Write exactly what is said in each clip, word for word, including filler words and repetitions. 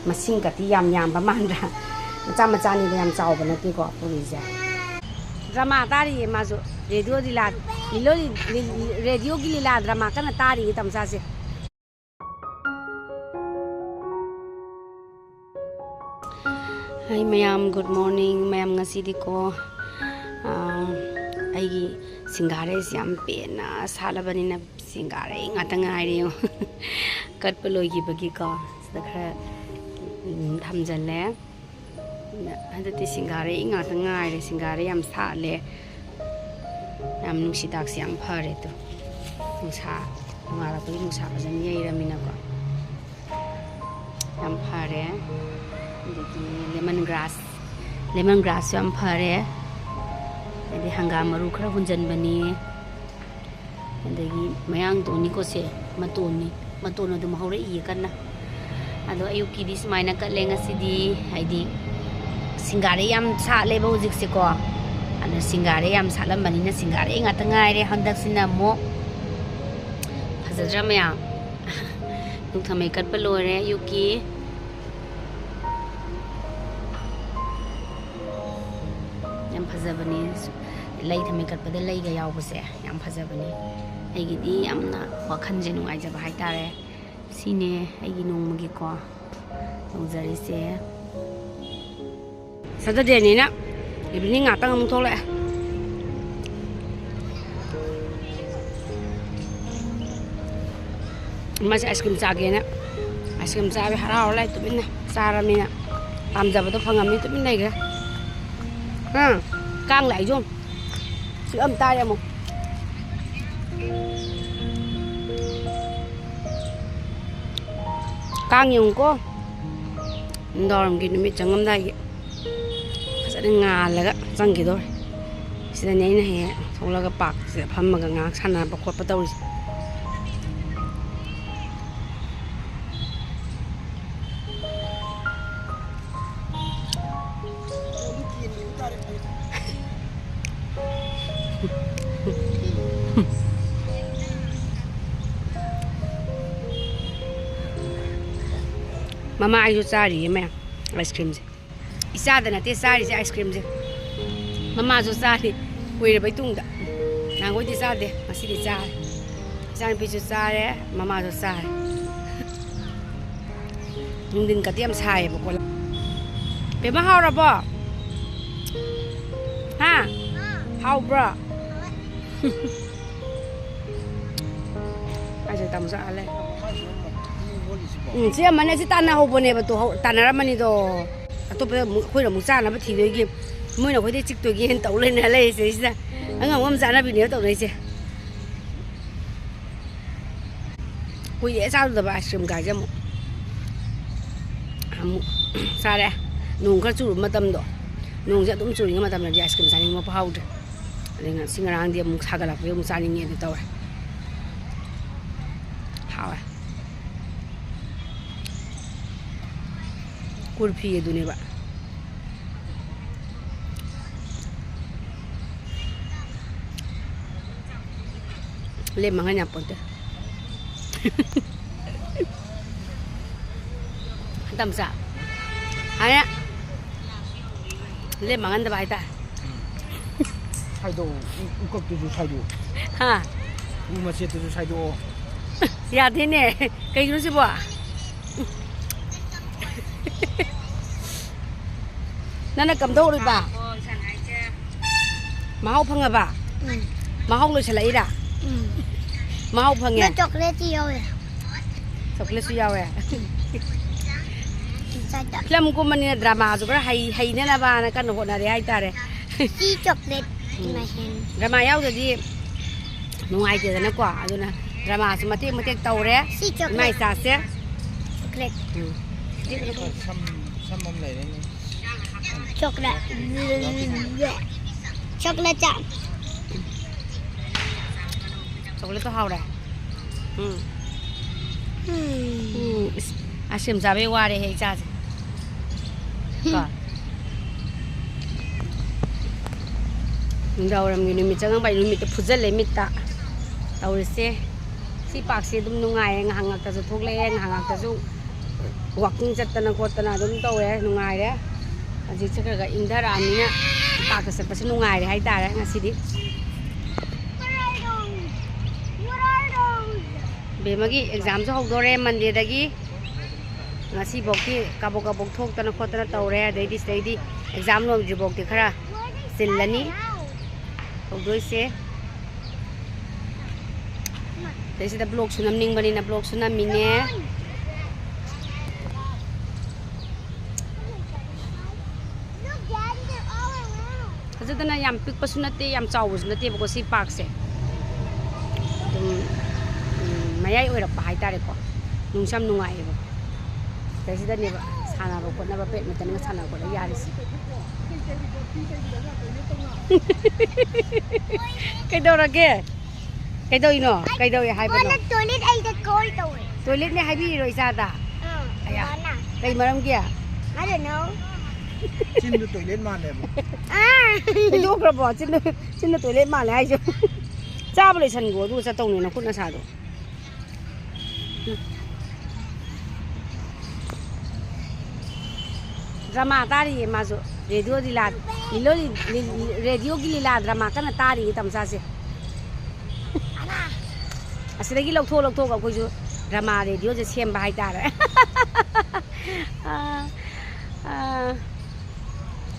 ꯃꯁꯤꯡꯒꯗꯤ ꯌꯥꯝ ꯌꯥꯝꯕ ꯃꯥꯟꯗ꯭ꯔꯥ? ꯃꯆꯥ ꯃꯆꯥꯅꯤꯗ, ꯌꯥꯝ ꯆꯥꯎꯕ ꯅꯠꯇꯦꯀꯣ ꯄꯨꯔꯤꯁꯦ꯫ ꯗ꯭ꯔꯃꯥ ꯇꯥꯔꯤꯌꯦ ꯃꯥꯁꯨ꯫ ꯔꯦꯗꯤꯑꯣ ꯂꯤꯂꯥ, ꯂꯤꯂꯣ-, ꯂꯤ-, ꯔꯦꯗꯤꯑꯣꯒꯤ ꯂꯤꯂꯥ ꯗ꯭ꯔꯃꯥ ꯀꯟꯅ ꯇꯥꯔꯤꯌꯦ ꯇꯝꯆꯥꯁꯦ꯫ ꯍꯥꯏ ꯃꯌꯥꯝ, good morning꯫ ꯃꯌꯥꯝ, ꯉꯁꯤꯗꯤꯀꯣ, ꯑꯥ, ꯑꯩꯒꯤ ꯁꯤꯡꯒꯥꯔꯩꯁꯤ ꯌꯥꯝ ꯄꯦꯟꯅ ꯁꯥꯠꯂꯕꯅꯤꯅ ꯁꯤꯡꯒꯥꯔꯩ ꯉꯥꯛꯇ ꯉꯥꯏꯔꯦ ꯌꯦꯡꯉꯣ꯫ ꯀꯠꯄ ꯂꯣꯏꯈꯤꯕꯒꯤꯀꯣ꯫ ꯁꯤꯗ ꯈꯔ, ꯎꯝ, ꯊꯝꯖꯜꯂꯦ꯫ ꯍꯟꯗꯛꯇꯤ ꯁꯤꯡꯒꯥꯔꯩ ꯉꯥꯛꯇ ꯉꯥꯏꯔꯦ꯫ ꯁꯤꯡꯒꯥꯔꯩ ꯌꯥꯝ ꯁꯥꯠꯂꯦ꯫ ꯌꯥꯝ ꯅꯨꯡꯁꯤꯗꯥꯛꯁꯦ ꯌꯥꯝ ꯐꯔꯦ꯫ ꯇꯨ, ꯅꯨꯡꯁꯥ, ꯅꯣꯡꯉꯥꯜꯂꯛꯄꯒꯤ ꯅꯨꯡꯁꯥ ꯐꯖꯅ ꯌꯩꯔꯃꯤꯅꯀꯣ, ꯌꯥꯝ ꯐꯔꯦ꯫ ꯑꯗꯒꯤ lemon grass, lemon grass ꯁꯨ ꯌꯥꯝ ꯐꯔꯦ꯫ ꯑꯗꯩ ꯍꯪꯒꯥꯝ ꯃꯔꯨ ꯈꯔ ꯍꯨꯟꯖꯟꯕꯅꯤ꯫ ꯑꯗꯒꯤ ꯃꯌꯥꯡ ꯇꯣꯟꯅꯤꯀꯣ ꯁꯦ, ꯃꯇꯣꯟꯅꯤ, ꯃꯇꯣꯟ ꯑꯗꯨꯝ ꯍꯧꯔꯛꯏꯌꯦ ꯀꯟꯅ꯫ ꯑꯗꯣ ꯑꯌꯨꯛꯀꯤꯗꯤ ꯁꯨꯃꯥꯏꯅ ꯀꯠꯂꯦ ꯉꯁꯤꯗꯤ, ꯍꯥꯏꯗꯤ ꯁꯤꯡꯒꯥꯔꯩ ꯌꯥꯝ ꯁꯥꯠꯂꯦꯕ ꯍꯧꯖꯤꯛꯁꯦꯀꯣ꯫ ꯑꯗꯣ ꯁꯤꯡꯒꯥꯔꯩ ꯌꯥꯝ ꯁꯥꯠꯂꯝꯕꯅꯤꯅ ꯁꯤꯡꯒꯥꯔꯩ ꯉꯥꯛꯇ ꯉꯥꯏꯔꯦ ꯍꯟꯗꯛꯁꯤꯅ ꯑꯃꯨꯛ꯫ ꯐꯖꯗ꯭ꯔꯥ ꯃꯌꯥꯝ? ꯅꯨꯡꯊꯪꯃꯩ ꯀꯠꯄ ꯂꯣꯏꯔꯦ ꯑꯌꯨꯛꯀꯤ꯫ ꯌꯥꯝ ꯐꯖꯕꯅꯤ꯫ ꯂꯩ ꯊꯝꯃꯩ ꯀꯠꯄꯗ ꯂꯩꯒ ꯌꯥꯎꯕꯁꯦ ꯌꯥꯝ ꯐꯖꯕꯅꯤ꯫ ꯑꯩꯒꯤꯗꯤ ꯌꯥꯝꯅ ꯋꯥꯈꯜꯁꯦ ꯅꯨꯡꯉꯥꯏꯖꯕ ꯍꯥꯏꯇꯥꯔꯦ꯫ ꯁꯤꯅꯦ ꯑꯩꯒꯤ ꯅꯣꯡꯃꯒꯤꯀꯣ ꯇꯧꯖꯔꯤꯁꯦ꯫ Saturday ꯅꯤꯅ evening ꯉꯥꯛꯇꯪ ꯑꯃꯨꯛ ꯊꯣꯛꯂꯛꯑꯦ꯫ ꯃꯥꯁꯦ ice cream ꯆꯥꯒꯦꯅ ice cream ꯆꯥꯕꯩ ꯍꯔꯥꯎꯔ ꯂꯩ꯫ ꯇꯨꯃꯤꯟꯅ ꯆꯥꯔꯃꯤꯅ ꯄꯥꯝꯖꯕꯗꯣ ꯐꯪꯉꯝꯅꯤ꯫ ꯇꯨꯃꯤꯟ ꯂꯩꯈ꯭ꯔꯦ꯫ ꯑꯥ, ꯀꯥꯡ ꯂꯥꯛꯏꯁꯨ ꯁꯤ ꯑꯃ ꯇꯥꯔꯦ ꯑꯃꯨꯛ꯫ ꯀꯥꯡ ꯌꯦꯡꯉꯨꯀꯣ꯫ ꯅꯨꯡꯗꯥꯡꯋꯥꯏꯔꯝꯒꯤ ꯅꯨꯃꯤꯠ ꯆꯪꯉꯝꯗꯥꯏꯒꯤ ꯐꯖꯅ ꯉꯥꯜꯂꯒ ꯆꯪꯈꯤꯗꯧꯔꯦ꯫ ꯁꯤꯗꯅꯦ ꯑꯩꯅ ꯍꯦꯛ ꯍꯦꯛ ꯊꯣꯛꯂꯒ park ꯁꯤꯗ ꯐꯝꯃꯒ ꯉꯥꯏꯍꯥꯛ ꯁꯥꯟꯅꯕ ꯈꯣꯠꯄ ꯇꯧꯔꯤꯁꯦ꯫ ꯃꯃꯥ ꯑꯩꯁꯨ ꯆꯥꯔꯤꯌꯦ ꯃꯌꯥꯝ ꯑꯥꯏꯁ ꯀ꯭ꯔꯤꯝꯁꯦ꯫ ꯏꯆꯥꯗ ꯅꯠꯇꯦ ꯆꯥꯔꯤꯁꯦ ꯑꯥꯏꯁ ꯀ꯭ꯔꯤꯝꯁꯦ꯫ ꯃꯃꯥꯁꯨ ꯆꯥꯔꯤ꯫ ꯀꯨꯏꯔꯕꯩ ꯇꯨꯡꯗ꯫ ꯅꯍꯥꯟꯈꯣꯏꯗꯤ ꯆꯥꯗꯦ꯫ ꯉꯁꯤꯗꯤ ꯆꯥꯔꯦ꯫ ꯏꯆꯥꯅꯨꯄꯤꯁꯨ ꯆꯥꯔꯦ꯫ ꯃꯃꯥꯁꯨ ꯆꯥꯔꯦ꯫ ꯅꯨꯡꯊꯤꯟ ꯀꯗꯤ ꯌꯥꯝ ꯁꯥꯏꯌꯦꯕꯀꯣ꯫ ꯕꯦꯝꯃ ꯍꯥꯎꯔꯕꯣ? ꯍꯥ? ꯍꯥꯎꯕ꯭ꯔꯣ? ꯑꯩꯁꯦ ꯇꯥꯃꯣ ꯆꯠꯂꯦ꯫ ꯎꯝ, ꯁꯤ ꯑꯃꯅ ꯁꯤ ꯇꯥꯟꯅꯍꯧꯕꯅꯦꯕ, ꯇꯣ, ꯍꯧ-, ꯇꯥꯟꯅꯔꯝꯃꯅꯤꯗꯣ꯫ ꯑꯇꯣꯞꯄꯗ ꯑꯃꯨꯛ, ꯑꯩꯈꯣꯏꯅ ꯑꯃꯨꯛ ꯆꯥꯅꯕ ꯊꯤꯗꯣꯏꯒꯤ, ꯃꯣꯏꯅ ꯑꯩꯈꯣꯏꯗꯩ ꯆꯤꯛꯇꯣꯏꯒꯤ ꯍꯦꯟꯅ ꯇꯧ ꯂꯩꯅ ꯂꯩꯔꯤꯁꯦ ꯁꯤꯗ꯫ ꯑꯉꯝ ꯑꯉꯝ ꯆꯥꯅꯕꯤꯅꯦꯕ ꯇꯧꯅꯩꯁꯦ꯫ ꯀꯨꯏꯔꯦ ꯆꯥꯔꯨꯗꯕ ꯑꯥꯏꯁ ꯀ꯭ꯔꯤꯝ ꯀꯥꯏꯁꯦ ꯑꯃꯨꯛ꯫ ꯑꯃꯨꯛ ꯆꯥꯔꯦ꯫ ꯅꯣꯡ ꯈꯔ ꯆꯨꯕ ꯃꯇꯝꯗꯣ, ꯅꯣꯡꯁꯦ ꯑꯗꯨꯝ ꯆꯨꯔꯤꯉꯩ ꯃꯇꯝꯗꯗꯤ ꯑꯥꯏꯁ ꯀ꯭ꯔꯤꯝ ꯆꯥꯅꯤꯡꯕ ꯐꯥꯎꯗ꯭ꯔꯦ꯫ ꯑꯗꯩ ꯉꯁꯤ ꯉꯔꯥꯡꯗꯤ ꯑꯃꯨꯛ ꯁꯥꯒꯠꯂꯛꯄꯒꯤ ꯑꯃꯨꯛ ꯆꯥꯅꯤꯡꯉꯦ ꯑꯗꯨ ꯇꯧꯔꯦ꯫ ꯍꯥꯎꯋꯦ꯫ ꯀꯨꯔꯐꯤ ꯑꯗꯨꯅꯦꯕ꯫ ꯂꯦꯝ ꯃꯥꯡꯍꯟ ꯌꯥꯄꯣꯟꯇꯦ꯫ ꯃꯇꯝ ꯆꯥ꯫ ꯍꯥꯏꯔꯦ꯫ ꯂꯦꯝ ꯃꯥꯡꯍꯟꯗꯕ ꯍꯥꯏꯇꯥꯔꯦ꯫ ꯁꯥꯏꯗꯣꯛꯎ, ꯎ-, ꯎꯀꯛꯇꯨꯁꯨ ꯁꯥꯏꯗꯣꯛꯎ꯫ ꯍꯥ? ꯎ ꯃꯆꯦꯠꯇꯨꯁꯨ ꯁꯥꯏꯗꯣꯛꯑꯣ꯫ ꯌꯥꯗꯦꯅꯦ꯫ ꯀꯩꯒꯤꯅꯣ ꯁꯤꯕꯣ? ꯅꯪꯅ ꯀꯝꯗꯧꯔꯤꯕ? ꯃꯍꯥꯎ ꯐꯪꯉꯕ? ꯎꯝ꯫ ꯃꯍꯥꯎ ꯂꯣꯏꯁꯤꯜꯂꯛꯏꯔꯥ? ꯎꯝ꯫ ꯃꯍꯥꯎ ꯐꯪꯉꯦ? ꯅꯣꯏ ꯆꯣꯀ꯭ꯂꯦꯠꯇꯤ ꯌꯥꯎꯋꯦ꯫ ꯆꯣꯀ꯭ꯂꯦꯠꯁꯨ ꯌꯥꯎꯋꯦ꯫ ꯏꯟꯁꯥꯏꯠꯇ꯫ ꯐꯤꯂꯝ ꯀꯨꯝꯕꯅꯤꯅ ꯗ꯭ꯔꯃꯥꯁꯨ ꯈꯔ ꯍꯩ-, ꯍꯩꯅꯅꯕꯅ ꯀꯟꯅ ꯍꯣꯠꯅꯔꯦ ꯍꯥꯏꯇꯥꯔꯦ꯫ ꯁꯤ ꯆꯣꯀ꯭ꯂꯦꯠ ꯎꯝ꯫ ꯏꯃꯥ ꯍꯦꯟ꯫ ꯗ꯭ꯔꯃꯥ ꯌꯥꯎꯗ꯭ꯔꯗꯤ ꯅꯨꯡꯉꯥꯏꯇꯦꯗꯅꯀꯣ꯫ ꯑꯗꯨꯅ ꯗ꯭ꯔꯃꯥꯁꯨ ꯃꯇꯦꯛ ꯃꯇꯦꯛ ꯇꯧꯔꯦ꯫ ꯁꯤ ꯆꯣꯀ꯭ꯂꯦꯠ꯫ ꯏꯃꯥ ꯏꯆꯥꯁꯦ꯫ ꯆꯣꯀ꯭ꯂꯦꯠ꯫ ꯎꯝ꯫ ꯁꯝ, ꯁꯝ ꯑꯃ ꯂꯩꯔꯦꯅꯦ꯫ ꯆꯣꯀ꯭ꯂꯦꯠ꯫ ꯆꯣꯀ꯭ꯂꯦꯠ ꯆꯥ꯫ ꯆꯣꯀ꯭ꯂꯦꯠꯇꯣ ꯍꯥꯎꯔꯦ꯫ ꯎꯝ꯫ ꯎꯝ꯫ ꯎꯝ, ꯏꯁ, ꯑꯥꯏꯁ ꯀ꯭ꯔꯤꯝ ꯆꯥꯕꯩ ꯋꯥꯔꯦꯍꯦ ꯏꯆꯥꯁꯦ꯫ ꯀꯣ? ꯅꯨꯡꯗꯥꯡꯋꯥꯏꯔꯝꯒꯤ ꯅꯨꯃꯤꯠ ꯆꯪꯉꯝꯕ ꯅꯨꯃꯤꯠꯇ ꯐꯨꯖꯜꯂꯦ ꯃꯤꯠꯇ꯫ ꯇꯧꯔꯤꯁꯦ꯫ ꯁꯤ ꯄꯥꯔꯛꯁꯦ ꯑꯗꯨꯝ ꯅꯨꯡꯉꯥꯏꯌꯦ꯫ ꯉꯥꯏꯍꯥꯛ ꯉꯥꯛꯇꯁꯨ ꯊꯣꯛꯂꯛꯑꯦ, ꯉꯥꯏꯍꯥꯛ ꯉꯥꯛꯇꯁꯨ ꯋꯥꯛꯀꯤꯡ ꯆꯠꯇꯅ ꯈꯣꯠꯇꯅ ꯑꯗꯨꯝ ꯇꯧꯔꯦ, ꯅꯨꯡꯉꯥꯏꯔꯦ꯫ ꯍꯧꯖꯤꯛꯁꯦ ꯈꯔ ꯈꯔ ꯏꯪꯊꯔꯛꯑꯃꯤꯅ ꯄꯥꯔꯛꯇ ꯆꯠꯄꯁꯦ ꯅꯨꯡꯉꯥꯏꯔꯦ ꯍꯥꯏꯇꯥꯔꯦ ꯉꯁꯤꯗꯤ꯫ ꯕꯦꯝꯃꯒꯤ ꯑꯦꯛꯖꯥꯝꯁꯨ ꯍꯧꯗꯣꯔꯦ ꯃꯟꯗꯦꯗꯒꯤ꯫ ꯉꯁꯤꯐꯧꯗꯤ ꯀꯥꯕꯣꯛ ꯀꯥꯕꯣꯛ ꯊꯣꯛꯇꯅ ꯈꯣꯠꯇꯅ ꯇꯧꯔꯦ꯫ ꯑꯗꯩꯗꯤ ꯁꯤꯗꯩꯗꯤ ꯑꯦꯛꯖꯥꯝ ꯂꯣꯏꯗ꯭ꯔꯤꯐꯥꯎꯗꯤ ꯈꯔ ꯆꯤꯜꯂꯅꯤ ꯇꯧꯗꯣꯏꯁꯦ꯫ ꯑꯗꯩꯁꯤꯗ ꯕ꯭ꯂꯣꯛꯁꯨ ꯅꯝꯅꯤꯡꯕꯅꯤꯅ ꯕ꯭ꯂꯣꯛꯁꯨ ꯅꯝꯃꯤꯅꯦ꯫ ꯐꯖꯗꯅ ꯌꯥꯝ ꯄꯤꯛꯄꯁꯨ ꯅꯠꯇꯦ, ꯌꯥꯝ ꯆꯥꯎꯕꯁꯨ ꯅꯠꯇꯦꯕꯀꯣ ꯁꯤ ꯄꯥꯔꯛꯁꯦ꯫ ꯑꯗꯨꯝ, ꯎꯝ, ꯃꯌꯥꯏ ꯑꯣꯏꯔꯛꯄ ꯍꯥꯏꯇꯥꯔꯦꯀꯣ꯫ ꯅꯨꯡꯁꯨ ꯌꯥꯝ ꯅꯨꯡꯉꯥꯏꯌꯦꯕ꯫ ꯁꯤꯗꯩꯁꯤꯗꯅꯦꯕ ꯁꯥꯟꯅꯕ ꯈꯣꯠꯅꯕ badmintonꯒ ꯁꯥꯟꯅꯕ ꯈꯣꯠꯅꯕ ꯌꯥꯔꯤꯁꯦ꯫ ꯀꯩꯗꯧꯔꯒꯦ? ꯀꯩꯗꯧꯏꯅꯣ? ꯀꯩꯗꯧꯏ ꯍꯥꯏꯕꯅꯣ? ꯃꯥꯅ toilet ꯑꯩꯗ call ꯇꯧꯋꯦ꯫ Toiletꯅꯦ ꯍꯥꯏꯕꯤꯔꯤꯔꯣ ꯏꯆꯥꯗ? ꯑꯥ, ꯑꯌꯥ, ꯃꯥꯅ꯫ ꯀꯩ ꯃꯔꯝꯒꯤ? I don't know꯫ ꯆꯤꯟꯗꯨ toilet ꯃꯥꯜꯂꯦꯕ꯫ ꯑꯥ꯫ ꯊꯤꯗꯣꯛꯈ꯭ꯔꯕꯣ? ꯆꯤꯟꯗꯨ, ꯆꯤꯟꯗꯨ toilet ꯃꯥꯜꯂꯦ ꯍꯥꯏꯁꯦ꯫ ꯆꯥꯕ ꯂꯣꯏꯁꯟꯈꯣ, ꯑꯗꯨꯒ ꯆꯠꯇꯧꯅꯦ ꯅꯈꯨꯠ ꯅꯁꯥꯗꯣ꯫ ꯗ꯭ꯔꯃꯥ ꯇꯥꯔꯤꯌꯦ ꯃꯥꯁꯨ꯫ ꯔꯦꯗꯤꯑꯣ ꯂꯤꯂꯥ, ꯂꯤꯂꯣ ꯂꯤ-, ꯂꯤ-, ꯔꯦꯗꯤꯑꯣꯒꯤ ꯂꯤꯂꯥ ꯗ꯭ꯔꯃꯥ ꯀꯟꯅ ꯇꯥꯔꯤꯌꯦ ꯇꯝꯆꯥꯁꯦ꯫ ꯑꯁꯤꯗꯒꯤ ꯂꯧꯊꯣꯛ ꯂꯧꯊꯣꯛꯑꯒ ꯑꯩꯈꯣꯏꯁꯨ ꯗ꯭ꯔꯃꯥ ꯔꯦꯗꯤꯑꯣꯁꯦ ꯁꯦꯝꯕ ꯍꯥꯏꯇꯥꯔꯦ꯫ ꯑꯥ, ꯑꯥ꯫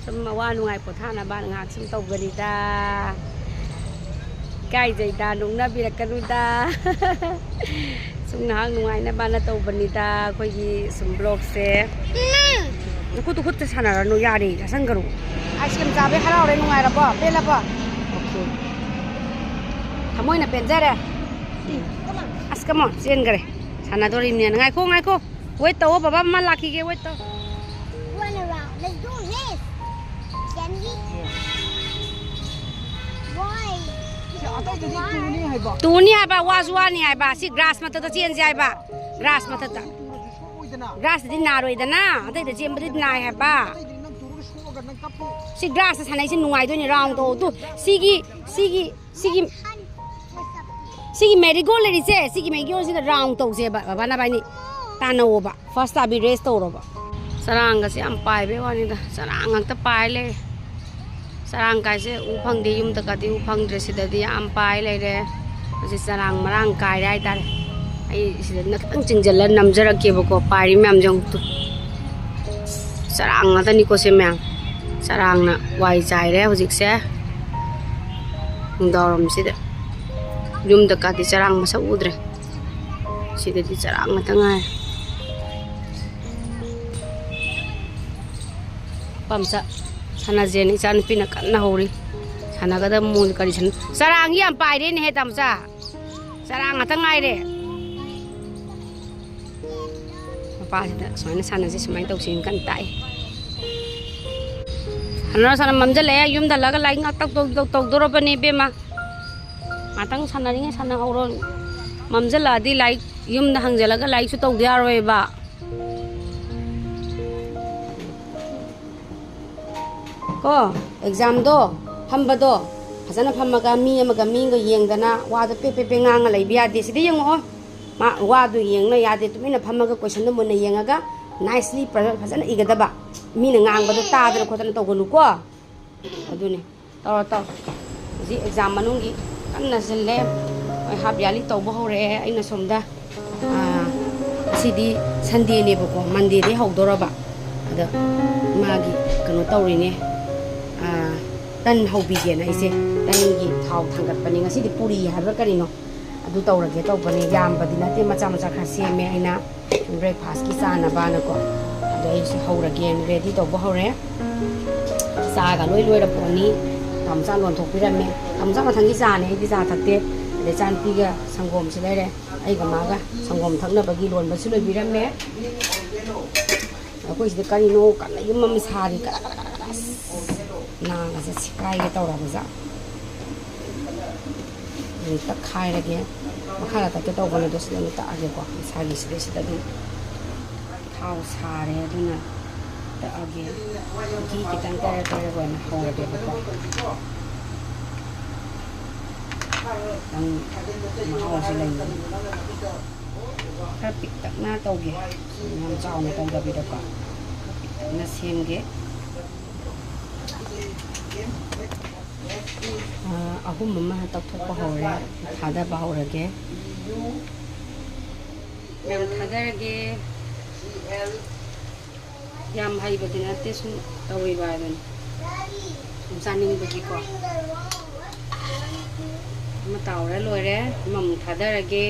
ꯁꯨꯝ ꯑꯋꯥ ꯅꯨꯡꯉꯥꯏ ꯄꯣꯊꯥꯅꯕ ꯉꯥꯏꯍꯥꯛ ꯁꯨꯝ ꯇꯧꯕꯅꯤꯗ꯫ ꯏꯀꯥꯏꯖꯩꯗ, ꯅꯣꯛꯅꯕꯤꯔꯛꯀꯅꯨꯗ꯫ ꯁꯨꯝ ꯉꯥꯏꯍꯥꯛ ꯅꯨꯡꯉꯥꯏꯅꯕꯅ ꯇꯧꯕꯅꯤꯗ ꯑꯩꯈꯣꯏꯒꯤ ꯁꯨꯝ vlogꯁꯦ꯫ ꯅꯈꯨꯠꯇꯨ ꯈꯨꯠꯇ ꯁꯥꯟꯅꯔꯅꯨ, ꯌꯥꯔꯦ, ꯆꯥꯁꯟꯒꯅꯨ꯫ Ice cream ꯆꯥꯕꯩ ꯍꯔꯥꯎꯔꯦ, ꯅꯨꯡꯉꯥꯏꯔꯕꯣ? ꯄꯦꯜꯂꯕꯣ? Okay꯫ ꯊꯃꯣꯏꯅ ꯄꯦꯟꯖꯔꯦ꯫ ꯑꯁ, come on, ꯆꯦꯟꯈꯔꯦ꯫ ꯁꯥꯟꯅꯗꯣꯔꯤꯕꯅꯦꯅ꯫ ꯉꯥꯏꯈꯣ, ꯉꯥꯏꯈꯣ꯫ Wait ꯇꯧꯑꯣ, ꯕꯕꯥ ꯃꯃꯥ ꯂꯥꯛꯈꯤꯒꯦ, wait ꯇꯧ꯫ Run around. Let's do this. Can we? Why? ꯁꯤ ꯑꯇꯩꯗꯗꯤ ꯇꯨꯅꯤ ꯍꯥꯏꯕ꯫ ꯇꯨꯅꯤ ꯍꯥꯏꯕ, ꯋꯥꯁꯨ ꯋꯥꯅꯤ ꯍꯥꯏꯕ꯫ ꯁꯤ grass ꯃꯊꯛꯇ ꯆꯦꯟꯁꯦ ꯍꯥꯏꯕ꯫ Grass ꯃꯊꯛꯇ꯫ ꯇꯨꯔꯗꯤ ꯁꯣꯛꯑꯣꯏꯗꯅ꯫ Grassꯇꯗꯤ ꯅꯥꯔꯣꯏꯗꯅ꯫ ꯑꯇꯩꯗ ꯆꯦꯟꯕꯗꯤ ꯅꯥꯏ ꯍꯥꯏꯕ꯫ ꯑꯇꯩꯗꯗꯤ ꯅꯪ ꯇꯨꯔꯒ ꯁꯣꯛꯑꯒ ꯅꯪ ꯀꯞꯄꯨ꯫ ꯁꯤ grassꯇ ꯁꯥꯟꯅꯩꯁꯤ ꯅꯨꯡꯉꯥꯏꯗꯣꯏꯅꯤ, round ꯇꯧ꯫ ꯇꯨ, ꯁꯤꯒꯤ, ꯁꯤꯒꯤ, ꯁꯤꯒꯤ, ꯁꯤꯒꯤ marigold ꯂꯩꯔꯤꯁꯦ, ꯁꯤꯒꯤ marigoldꯁꯤꯗ round ꯇꯧꯁꯦꯕ, ꯕꯕꯥ ꯅꯕꯥꯏꯅꯤ꯫ ꯇꯥꯟꯅꯧꯕ, ꯐꯥꯔꯁ ꯇꯥꯕꯤ ꯔꯦꯁ ꯇꯧꯔꯕ꯫ ꯆꯔꯥꯡꯒꯁꯦ ꯌꯥꯝ ꯄꯥꯏꯕꯩ ꯋꯥꯅꯤꯗ, ꯆꯔꯥꯡ ꯉꯥꯛꯇ ꯄꯥꯏ ꯂꯩ꯫ ꯆꯔꯥꯡ ꯀꯥꯏꯁꯦ ꯎ ꯐꯪꯗꯦ, ꯌꯨꯝꯗ ꯀꯥꯗꯤ ꯎ ꯐꯪꯗ꯭ꯔꯦ, ꯁꯤꯗꯗꯤ ꯌꯥꯝ ꯄꯥꯏ ꯂꯩꯔꯦ꯫ ꯍꯧꯖꯤꯛ ꯆꯔꯥꯡ ꯃꯔꯥꯡ ꯀꯥꯏꯔꯦ ꯍꯥꯏꯇꯥꯔꯦ꯫ ꯑꯩ ꯁꯤꯗꯅ ꯈꯤꯇꯪ ꯆꯤꯡꯁꯤꯜꯂ ꯅꯝꯖꯔꯛꯀꯦꯕꯀꯣ, ꯄꯥꯏꯔꯤ ꯃꯌꯥꯝꯁꯦ ꯑꯃꯨꯛꯇꯨ꯫ ꯆꯔꯥꯡ ꯉꯥꯛꯇꯅꯤꯀꯣ ꯁꯤ ꯃꯌꯥꯝ꯫ ꯆꯔꯥꯡꯅ ꯋꯥꯏ ꯆꯥꯏꯔꯦ ꯍꯧꯖꯤꯛꯁꯦ꯫ ꯅꯨꯡꯗꯥꯡꯋꯥꯏꯔꯝꯁꯤꯗ ꯌꯨꯝꯗ ꯀꯥꯗꯤ ꯆꯔꯥꯡ ꯃꯁꯛ ꯎꯗ꯭ꯔꯦ꯫ ꯁꯤꯗꯗꯤ ꯆꯔꯥꯡ ꯉꯥꯛꯇ ꯉꯥꯏꯔꯦ꯫ ꯄꯥꯝꯆꯥ ꯁꯥꯟꯅꯁꯦꯅ ꯏꯆꯥꯅꯨꯄꯤꯅ ꯀꯟꯅ ꯍꯧꯔꯤ꯫ ꯁꯥꯟꯅꯒꯗꯕ ꯃꯑꯣꯡꯗ ꯀꯔꯤ ꯁꯥꯟꯅ-, ꯆꯔꯥꯡꯁꯤ ꯌꯥꯝ ꯄꯥꯏꯔꯦꯅꯦꯍꯦ, ꯇꯥꯃꯣꯆꯥ꯫ ꯆꯔꯥꯡ ꯉꯥꯛꯇ ꯉꯥꯏꯔꯦ꯫ ꯃꯄꯥꯁꯤꯗ ꯁꯨꯃꯥꯏꯅ ꯁꯥꯟꯅꯁꯤ, ꯁꯨꯃꯥꯏꯅ ꯇꯧꯁꯤꯅ ꯀꯟꯅ ꯇꯥꯛꯏ꯫ ꯁꯥꯟꯅꯔꯣ, ꯁꯥꯟꯅ ꯃꯝꯁꯤꯜꯂꯛꯑꯦ꯫ ꯌꯨꯝꯗ ꯍꯜꯂꯒ ꯂꯥꯏꯔꯤꯛ ꯉꯥꯛꯇꯪ ꯇꯧ-, ꯇꯧ-, ꯇꯧꯗꯣꯔꯕꯅꯦ ꯏꯕꯦꯝꯃ꯫ ꯉꯥꯛꯇꯪ ꯁꯥꯟꯅꯔꯤꯉꯩ ꯁꯥꯟꯅꯍꯧꯔꯣ꯫ ꯃꯝꯁꯤꯜꯂꯛꯑꯗꯤ ꯂꯥꯏꯔꯤꯛ ꯌꯨꯝꯗ ꯍꯪꯖꯤꯜꯂꯒ ꯂꯥꯏꯔꯤꯛꯁꯨ ꯇꯧꯗ ꯌꯥꯔꯣꯏꯕ꯫ ꯀꯣ, ꯑꯦꯛꯖꯥꯝꯗꯣ, ꯐꯝꯕꯗꯣ ꯐꯖꯅ ꯐꯝꯃꯒ ꯃꯤ ꯑꯃꯒ ꯃꯤ ꯑꯃꯒ ꯌꯦꯡꯗꯅ ꯋꯥꯗꯣ ꯄꯦ ꯄꯦ ꯄꯦ ꯉꯥꯡꯉ ꯂꯩꯕ ꯌꯥꯗꯦ꯫ ꯁꯤꯗ ꯌꯦꯡꯉꯛꯑꯣ, ꯃꯥ ꯋꯥꯗꯣ ꯌꯦꯡꯅ ꯌꯥꯗꯦ꯫ ꯇꯨꯃꯤꯟꯅ ꯐꯝꯃꯒ ꯀꯣꯏꯁꯟꯗꯣ ꯃꯨꯟꯅ ꯌꯦꯡꯉꯒ nicely ꯐꯖꯅ ꯏꯒꯗꯕ꯫ ꯃꯤꯅ ꯉꯥꯡꯕꯗꯣ ꯇꯥꯗꯅ ꯈꯣꯠꯇꯅ ꯇꯧꯒꯅꯨꯀꯣ꯫ ꯑꯗꯨꯅꯤ꯫ ꯇꯧꯔꯣ, ꯇꯧꯔꯣ꯫ ꯍꯧꯖꯤꯛ ꯑꯦꯛꯖꯥꯝ ꯃꯅꯨꯡꯒꯤ ꯀꯟꯅ ꯆꯤꯜꯂꯦ꯫ ꯃꯣꯏ half yearly ꯇꯧꯕ ꯍꯧꯔꯛꯑꯦ꯫ ꯑꯩꯅ ꯁꯣꯝꯗ, ꯑꯥ, ꯉꯁꯤꯗꯤ Sundayꯅꯦꯕꯀꯣ, Mondayꯗꯩ ꯍꯧꯗꯣꯔꯕ꯫ ꯑꯗ ꯃꯥꯒꯤ ꯀꯩꯅꯣ ꯇꯧꯔꯤꯅꯦ, ꯑꯥ, ꯇꯟ ꯍꯧꯕꯤꯒꯦꯅ ꯑꯩꯁꯦ ꯇꯟꯒꯤ ꯊꯥꯎ ꯊꯥꯡꯒꯠꯄꯅꯦ꯫ ꯉꯁꯤꯗꯤ ꯄꯨꯔꯤ ꯍꯥꯏꯕ꯭ꯔꯥ ꯀꯔꯤꯅꯣ, ꯑꯗꯨ ꯇꯧꯔꯒꯦ ꯇꯧꯕꯅꯦ꯫ ꯌꯥꯝꯕꯗꯤ ꯅꯠꯇꯦ, ꯃꯆꯥ ꯃꯆꯥ ꯈꯔ ꯁꯦꯝꯃꯦ ꯑꯩꯅ꯫ Breakfastꯀꯤ ꯆꯥꯅꯕꯅꯀꯣ꯫ ꯑꯗꯣ ꯑꯩꯁꯦ ꯍꯧꯔꯒꯦꯅ ready ꯇꯧꯕ ꯍꯧꯔꯦ꯫ ꯆꯥꯒ ꯂꯣꯏ ꯂꯣꯏꯔ ꯄꯣꯠꯅꯤ꯫ ꯇꯥꯃꯣꯆꯥ ꯂꯣꯟꯊꯣꯛꯄꯤꯔꯝꯃꯦ꯫ ꯇꯥꯃꯣꯆꯥ ꯃꯊꯪꯒꯤ ꯆꯥꯅꯦ, ꯑꯩꯗꯤ ꯆꯥ ꯊꯛꯇꯦ꯫ ꯑꯗꯩ ꯏꯆꯥꯅꯨꯄꯤꯒ ꯁꯪꯒꯣꯝꯁꯨ ꯂꯩꯔꯦ꯫ ꯑꯩꯒ ꯃꯥꯒ ꯁꯪꯒꯣꯝ ꯊꯛꯅꯕꯒꯤ ꯂꯣꯟꯕꯁꯨ ꯂꯣꯏꯕꯤꯔꯝꯃꯦ꯫ ꯑꯩꯈꯣꯏ ꯁꯤꯗ ꯀꯔꯤꯅꯣ ꯀꯟꯅ ꯌꯨꯝ ꯑꯃ ꯁꯥꯔꯤ꯫ ꯀꯔ ꯀꯔ ꯀꯔ ꯀꯔ꯫ ꯑꯁ! ꯅꯥꯒꯁꯦ ꯁꯤꯀꯥꯏꯒꯦ ꯇꯧꯔꯕꯖꯥꯠ꯫ ꯑꯗꯨ ꯇꯛꯈꯥꯏꯔꯒꯦ꯫ ꯃꯈꯥꯗ ꯇꯛꯀꯦ ꯇꯧꯕꯅꯦ, ꯑꯗꯣ ꯁꯤꯗ ꯑꯗꯨꯝ ꯇꯛꯑꯒꯦꯀꯣ꯫ ꯃꯁꯥꯒꯤ ꯁꯤꯗꯩꯁꯤꯗ ꯑꯗꯨꯝ ꯊꯥꯎ ꯁꯥꯔꯦ, ꯑꯗꯨꯅ ꯇꯛꯑꯒꯦ꯫ ꯘꯤ ꯈꯤꯇꯪ ꯇꯩꯔ ꯇꯩꯔꯒ ꯑꯣꯏꯅ ꯍꯧꯔꯒꯦꯕꯀꯣ꯫ ꯈꯤꯇꯪ ꯃꯍꯥꯎꯁꯨ ꯂꯩꯅꯤ꯫ ꯈꯔ ꯄꯤꯛꯇꯛꯅ ꯇꯧꯒꯦ꯫ ꯌꯥꯝ ꯆꯥꯎꯅ ꯇꯧꯗꯕꯤꯗꯀꯣ꯫ ꯈꯔ ꯄꯤꯛꯇꯛꯅ ꯁꯦꯝꯒꯦ꯫ ꯑ, ꯑꯍꯨꯝ ꯑꯃ ꯇꯧꯊꯣꯛꯄ ꯍꯧꯔꯦ꯫ ꯊꯥꯗꯕ ꯍꯧꯔꯒꯦ꯫ ꯌꯥꯝ ꯊꯥꯗꯔꯒꯦ꯫ ꯌꯥꯝ ꯍꯩꯕꯗꯤ ꯅꯠꯇꯦ, ꯁꯨꯝ ꯇꯧꯔꯤꯕ ꯍꯥꯏꯗꯨꯅꯤ꯫ ꯁꯨꯝ ꯆꯥꯅꯤꯡꯕꯒꯤꯀꯣ꯫ ꯑꯃ ꯇꯥꯎꯔ ꯂꯣꯏꯔꯦ꯫ ꯑꯃꯃꯨꯛ ꯊꯥꯗꯔꯒꯦ꯫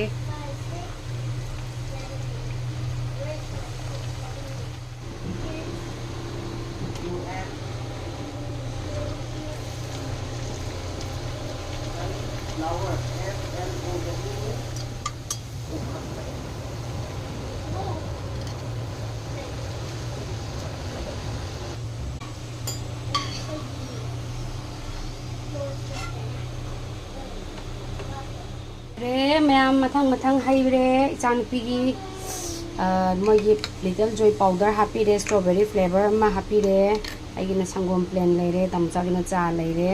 ꯔꯦ ꯃꯌꯥꯝ, ꯃꯊꯪ ꯃꯊꯪ ꯍꯩꯔꯦ ꯏꯆꯥꯅꯨꯄꯤꯒꯤ꯫ ꯑ, ꯃꯣꯏꯒꯤ Little Joy powder ꯍꯥꯞꯄꯤꯔꯦ, strawberry flavour ꯑꯃ ꯍꯥꯞꯄꯤꯔꯦ꯫ ꯑꯩꯒꯤꯅ ꯁꯪꯒꯣꯝ plain ꯂꯩꯔꯦ, ꯇꯥꯃꯣꯆꯥꯒꯤꯅ ꯆꯥ ꯂꯩꯔꯦ꯫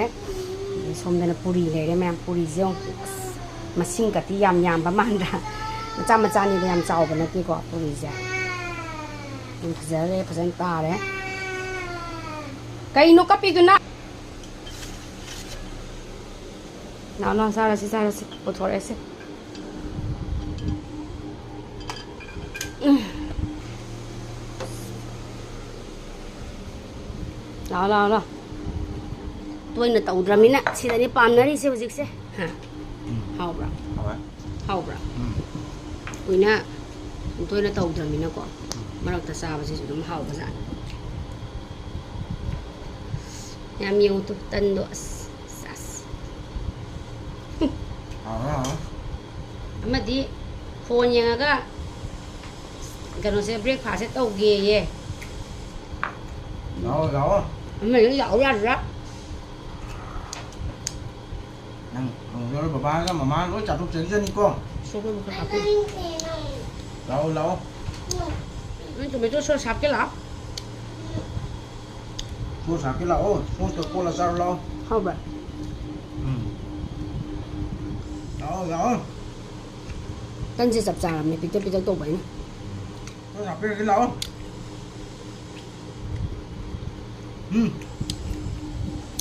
ꯑꯗꯩ ꯁꯣꯝꯗꯅ ꯄꯨꯔꯤ ꯂꯩꯔꯦ ꯃꯌꯥꯝ꯫ ꯄꯨꯔꯤꯁꯦ ꯌꯦꯡꯉꯨ꯫ ꯑꯁ, ꯃꯁꯤꯡꯒꯗꯤ ꯌꯥꯝ ꯌꯥꯝꯕ ꯃꯥꯟꯗ꯭ꯔꯥ? ꯃꯆꯥ ꯃꯆꯥꯅꯤꯗ, ꯌꯥꯝ ꯆꯥꯎꯕ ꯅꯠꯇꯦꯀꯣ ꯄꯨꯔꯤꯁꯦ꯫ ꯌꯥꯝ ꯐꯖꯔꯦ, ꯐꯖꯅ ꯇꯥꯔꯦ꯫ ꯀꯩꯅꯣ ꯀꯞꯄꯤꯗꯨꯅ? ꯂꯥꯛꯑꯣ, ꯂꯥꯛꯑꯣ, ꯆꯥꯔꯁꯤ, ꯆꯥꯔꯁꯤ꯫ ꯄꯨꯊꯣꯔꯛꯑꯁꯤ꯫ ꯎꯝ꯫ ꯂꯥꯛꯑꯣ, ꯂꯥꯛꯑꯣ, ꯂꯥꯛꯑꯣ꯫ ꯇꯣꯏꯅ ꯇꯧꯗ꯭ꯔꯃꯤꯅ ꯁꯤꯗꯅꯤ ꯄꯥꯝꯅꯔꯤꯁꯦ ꯍꯧꯖꯤꯛꯁꯦ꯫ ꯍꯥ? ꯎꯝ꯫ ꯍꯥꯎꯕ꯭ꯔꯥ? ꯍꯥꯎꯋꯦ꯫ ꯍꯥꯎꯕ꯭ꯔꯥ? ꯎꯝ꯫ ꯀꯨꯏꯅ ꯇꯣꯏꯅ ꯇꯧꯗ꯭ꯔꯃꯤꯅꯀꯣ꯫ ꯎꯝ꯫ ꯃꯔꯛꯇ ꯆꯥꯕꯁꯤꯁꯨ ꯑꯗꯨꯝ ꯍꯥꯎꯕꯖꯥꯠꯅꯤ꯫ ꯌꯥꯝ ꯌꯦꯡꯉꯨ ꯇꯨ, ꯇꯟꯗꯣ꯫ ꯑꯁ, ꯑꯁ, ꯑꯁ꯫ ꯍꯥꯎꯋꯦ, ꯍꯥꯎꯋꯦ꯫ ꯑꯃꯗꯤ ꯐꯣꯟ ꯌꯦꯡꯉꯒ ꯀꯩꯅꯣꯁꯦ, breakfastꯁꯦ ꯇꯧꯒꯦꯌꯦ꯫ ꯂꯥꯛꯑꯣ, ꯂꯥꯛꯑꯣ꯫ ꯑꯃꯗꯤ ꯂꯥꯛꯑꯣ ꯌꯥꯗ꯭ꯔꯥ? ꯅꯪ ꯍꯧꯖꯤꯛ ꯕꯕꯥꯒ ꯃꯃꯥꯒ ꯂꯣꯏ ꯆꯥꯊꯣꯛꯆꯈꯤꯖꯅꯤꯀꯣ꯫ ꯁꯣꯏꯕꯨꯝ ꯈꯔ ꯍꯥꯞꯄꯤ꯫ ꯂꯥꯛꯑꯣ, ꯂꯥꯛꯑꯣ꯫ ꯅꯪ tomato sauce ꯍꯥꯞꯀꯦ ꯂꯥꯛꯑꯣ꯫ Sauce ꯍꯥꯞꯀꯦ ꯂꯥꯛꯑꯣ꯫ Sauceꯇ ꯀꯣꯠꯂ ꯆꯥꯔꯨ ꯂꯥꯛꯑꯣ꯫ ꯍꯥꯎꯕ꯭ꯔꯥ? ꯎꯝ꯫ ꯂꯥꯛꯑꯣ, ꯂꯥꯛꯑꯣ꯫ ꯇꯟꯁꯦ ꯆꯞ ꯆꯥꯔꯕꯅꯦ, ꯄꯤꯛꯇꯛ ꯄꯤꯛꯇꯛ ꯇꯧꯕ ꯑꯩꯅ꯫ ꯅꯪ ꯍꯥꯞꯄꯤꯔꯗꯤ ꯂꯥꯛꯑꯣ꯫ ꯎꯝ꯫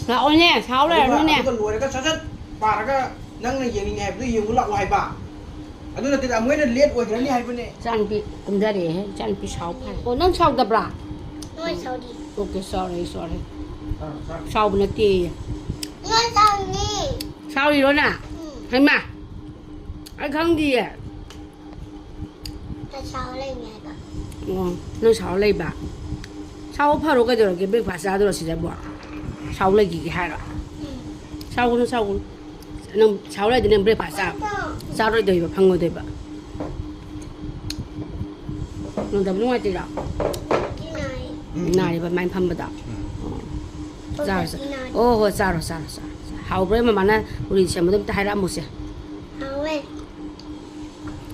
ꯂꯥꯛꯑꯣꯅꯦ, ꯁꯥꯎ ꯑꯗꯨꯒ, ꯂꯩꯔꯅꯨꯅꯦ꯫ ꯑꯗꯨꯒ ꯂꯣꯏꯔꯒ ꯁꯠ ꯁꯠ ꯄꯥꯔꯒ ꯅꯪꯅ ꯌꯦꯡꯅꯤꯡꯉꯦ ꯍꯥꯏꯕꯗꯨ ꯌꯦꯡꯉꯨ ꯂꯥꯛꯑꯣ ꯍꯥꯏꯕ꯫ ꯑꯗꯨ ꯅꯠꯇꯦꯗ, ꯑꯃꯨꯛ ꯍꯦꯟꯅ ꯂꯦꯠ ꯑꯣꯏꯈ꯭ꯔꯅꯤ ꯍꯥꯏꯕꯅꯦ꯫ ꯏꯆꯥꯅꯨꯄꯤ ꯀꯨꯝꯊꯔꯛꯑꯦꯍꯦ, ꯏꯆꯥꯅꯨꯄꯤ ꯁꯥꯎ ꯐꯔꯦ꯫ ꯑꯣ, ꯅꯪ ꯁꯥꯎꯗꯕ꯭ꯔꯥ? ꯅꯣꯏ ꯁꯥꯎꯗꯤ꯫ Okay, sorry, sorry. ꯁꯥꯎꯔꯣ, ꯁꯥꯎꯔꯣ꯫ ꯁꯥꯎꯕ ꯅꯠꯇꯦꯌꯦ꯫ ꯅꯣꯏ ꯁꯥꯎꯅꯤ꯫ ꯁꯥꯎꯔꯤꯔꯣ ꯅꯪ? ꯎꯝ꯫ ꯍꯩꯃꯥ! ꯑꯩ ꯈꯪꯗꯤꯌꯦ꯫ ꯁꯥꯎ ꯂꯩꯅꯤ ꯍꯥꯏꯕ꯫ ꯑꯣ, ꯅꯪ ꯁꯥꯎ ꯂꯩꯕ? ꯁꯥꯎ ꯐꯔꯣ ꯀꯩꯗꯧꯔꯒꯦ? Breakfast ꯆꯥꯗꯣꯔꯣ ꯁꯤꯗꯕꯣ? ꯁꯥꯎ ꯂꯩꯈꯤꯒꯦ ꯍꯥꯏꯔꯣ? ꯎꯝ꯫ ꯁꯥꯎꯒꯅꯨ, ꯁꯥꯎꯒꯅꯨ꯫ ꯅꯪ ꯁꯥꯎ ꯂꯩꯔꯗꯤ ꯅꯪ breakfast ꯆꯥ-, ꯆꯥꯔꯣꯏꯗꯣꯏꯕ, ꯐꯪꯉꯣꯏꯗꯣꯏꯕ꯫ ꯅꯪꯗꯕ ꯅꯨꯡꯉꯥꯏꯇ꯭ꯔꯤꯔꯣ? ꯅꯥꯏ꯫ ꯎꯝ꯫ ꯅꯥꯔꯤꯕ ꯑꯗꯨꯃꯥꯏꯅ ꯐꯝꯕꯗꯣ? ꯎꯝ꯫ ꯑꯣ꯫ ꯆꯥꯔꯣ, ꯆꯥꯔꯣ꯫ ꯅꯥꯏ꯫ ꯑꯣ, ꯍꯣꯏ, ꯆꯥꯔꯣ, ꯆꯥꯔꯣ, ꯆꯥꯔꯣ, ꯆꯥꯔꯣ꯫ ꯍꯥꯎꯕ꯭ꯔꯥ ꯃꯃꯥꯅ ꯄꯨꯔꯤ ꯁꯦꯝꯕꯗꯣ ꯑꯝꯇ ꯍꯥꯏꯔꯛꯑꯝꯃꯨꯁꯦ꯫ ꯍꯥꯎꯋꯦ꯫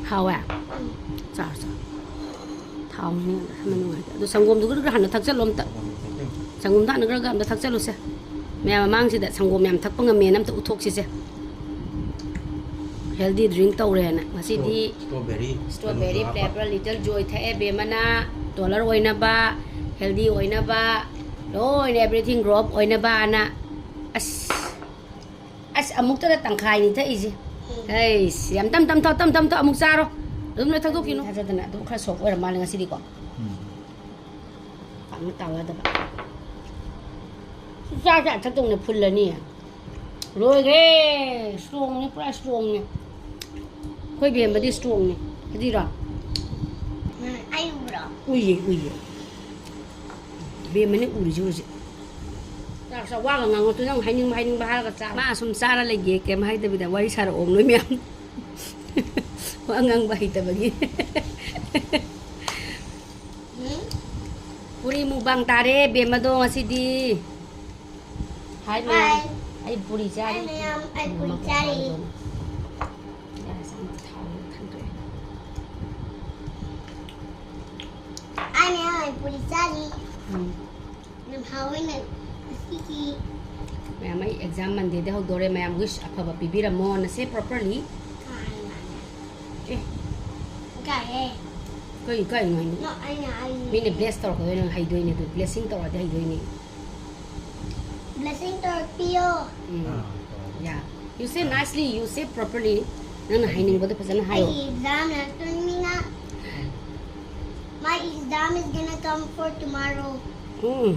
ꯍꯥꯎꯋꯦ? ꯎꯝ꯫ ꯆꯥꯔꯣ, ꯆꯥꯔꯣ꯫ ꯊꯥꯎꯅꯤ, ꯍꯥꯟꯅ ꯅꯨꯡꯉꯥꯏꯇꯦ꯫ ꯑꯗꯣ ꯁꯪꯒꯣꯝꯗꯨ ꯈꯔ ꯈꯔ ꯍꯥꯟꯅ ꯊꯛꯆꯜꯂꯣ ꯑꯝꯇ꯫ ꯁꯪꯒꯣꯝꯗꯣ ꯍꯥꯟꯅ ꯈꯔ ꯈꯔ ꯑꯝꯇ ꯊꯛꯆꯜꯂꯨꯁꯦ꯫ ꯃꯌꯥꯝ ꯃꯃꯥꯡꯁꯤꯗ ꯁꯪꯒꯣꯝ ꯌꯥꯝ ꯊꯛꯄ ꯉꯝꯃꯦꯅ ꯑꯝꯇ ꯎꯠꯊꯣꯛꯁꯤꯁꯦ꯫ Healthy drink ꯇꯧꯔꯦꯅ꯫ ꯉꯁꯤꯗꯤ strawberry, strawberry flavour Little Joy ꯊꯛꯑꯦ ꯕꯦꯝꯃꯅ꯫ Taller ꯑꯣꯏꯅꯕ, healthy ꯑꯣꯏꯅꯕ, ꯂꯣꯏꯅ everything grow up ꯑꯣꯏꯅꯕꯅ꯫ ꯑꯁ꯫ ꯑꯁ, ꯑꯃꯨꯛꯇꯗ ꯇꯪꯈꯥꯏꯅꯤ ꯊꯛꯏꯁꯦ꯫ ꯎꯝ꯫ ꯑꯩꯁ, ꯌꯥꯝ ꯇꯝ ꯇꯝ ꯊꯛꯑꯣ, ꯇꯝ ꯇꯝ ꯊꯛꯑꯣ, ꯑꯃꯨꯛ ꯆꯥꯔꯣ꯫ ꯑꯗꯨꯝ ꯂꯣꯏ ꯊꯛꯇꯣꯛꯈꯤꯅꯨ꯫ ꯊꯥꯖꯗꯅ ꯑꯗꯨꯝ ꯈꯔ soft ꯑꯣꯏꯔ ꯃꯥꯜꯂꯦ ꯉꯁꯤꯗꯤꯀꯣ꯫ ꯎꯝ꯫ ꯄꯥꯛꯅ ꯇꯥꯎ ꯌꯥꯗꯕ꯫ ꯆꯥꯛ ꯆꯥ ꯊꯛꯇꯧꯅꯦ ꯐꯨꯜꯂꯅꯤ꯫ ꯂꯣꯏꯈ꯭ꯔꯦ꯫ Strongꯅꯤ, ꯄꯨꯔꯥ strongꯅꯤ꯫ ꯑꯩꯈꯣꯏ ꯕꯦꯝꯕꯗꯤ strongꯅꯤ꯫ ꯑꯗꯨꯏꯔꯣ? ꯎꯝ, ꯑꯩ ꯎꯕ꯭ꯔꯣ? ꯎꯏꯌꯦ, ꯎꯏꯌꯦ꯫ ꯕꯦꯝꯃꯅꯤ ꯎꯔꯤꯁꯦ ꯍꯧꯖꯤꯛ꯫ ꯆꯥꯛ ꯆꯥ ꯋꯥꯒ ꯉꯥꯡꯉꯛꯇꯣꯏ ꯅꯪ ꯍꯥꯏꯅꯤꯡꯕ ꯍꯥꯏꯅꯤꯡꯕ ꯍꯥꯏꯔꯒ ꯆꯥ꯫ ꯃꯥ ꯁꯨꯝ ꯆꯥꯔ ꯂꯩꯒꯦ, ꯀꯩꯝ ꯍꯥꯏꯗꯕꯤꯗ ꯋꯥꯔꯤ ꯁꯥꯔꯛꯑꯣ ꯅꯣꯏ ꯃꯌꯥꯝ꯫ ꯋꯥ ꯉꯥꯡꯕ ꯍꯩꯇꯕꯒꯤ꯫ ꯎꯝ? ꯄꯨꯔꯤ mukbang ꯇꯥꯔꯦ, ꯕꯦꯝꯃꯗꯣ ꯉꯁꯤꯗꯤ꯫ ꯍꯥꯏ ꯃꯌꯥꯝ꯫ ꯍꯥꯏ꯫ ꯑꯩ ꯄꯨꯔꯤ ꯆꯥꯔꯤ꯫ ꯍꯥꯏ ꯃꯌꯥꯝ, ꯑꯩ ꯄꯨꯔꯤ ꯆꯥꯔꯤ꯫ ꯒ꯭ꯌꯥꯁ ꯑꯝꯇ ꯊꯥꯎ ꯊꯥꯡꯗꯣꯛꯑꯦ꯫ ꯍꯥꯏ ꯃꯌꯥꯝ, ꯑꯩ ꯄꯨꯔꯤ ꯆꯥꯔꯤ꯫ ꯎꯝ꯫ ꯌꯥꯝ ꯍꯥꯎꯋꯦꯅꯦ ꯉꯁꯤꯒꯤ꯫ ꯃꯌꯥꯝ, ꯑꯩ exam Mondayꯗ ꯍꯧꯗꯣꯔꯦ꯫ ꯃꯌꯥꯝ wish ꯑꯐꯕ ꯄꯤꯕꯤꯔꯝꯃꯣ꯫ ꯅꯁꯦ properly꯫ ꯍꯥꯏ ꯃꯌꯥꯝ꯫ ꯑꯦ꯫ ꯀꯥꯏꯍꯦ꯫ ꯀꯩ ꯀꯩꯅꯣ ꯍꯥꯏꯅꯤ? ꯅꯣ, ꯑꯩꯅ ꯍꯥꯏꯔꯤ꯫ ꯃꯤꯅ bless ꯇꯧꯔꯛꯀꯗꯣꯏꯅꯦ, ꯅꯪ ꯍꯩꯗꯣꯏꯅꯦ ꯑꯗꯨ, blessing ꯇꯧꯔꯛꯑꯗꯤ ꯍꯩꯗꯣꯏꯅꯦ꯫ Blessing ꯇꯧꯔꯛꯄꯤꯌꯣ꯫ Um. Ah, Yeah. You say nicely, you say properly. ꯅꯪꯅ ꯍꯥꯏꯅꯤꯡꯕꯗꯣ ꯐꯖꯅ ꯍꯥꯏꯌꯣ. ꯑꯩꯒꯤ exam ꯂꯥꯛꯇꯣꯏꯅꯤꯅ. My exam is gonna come for tomorrow. Um.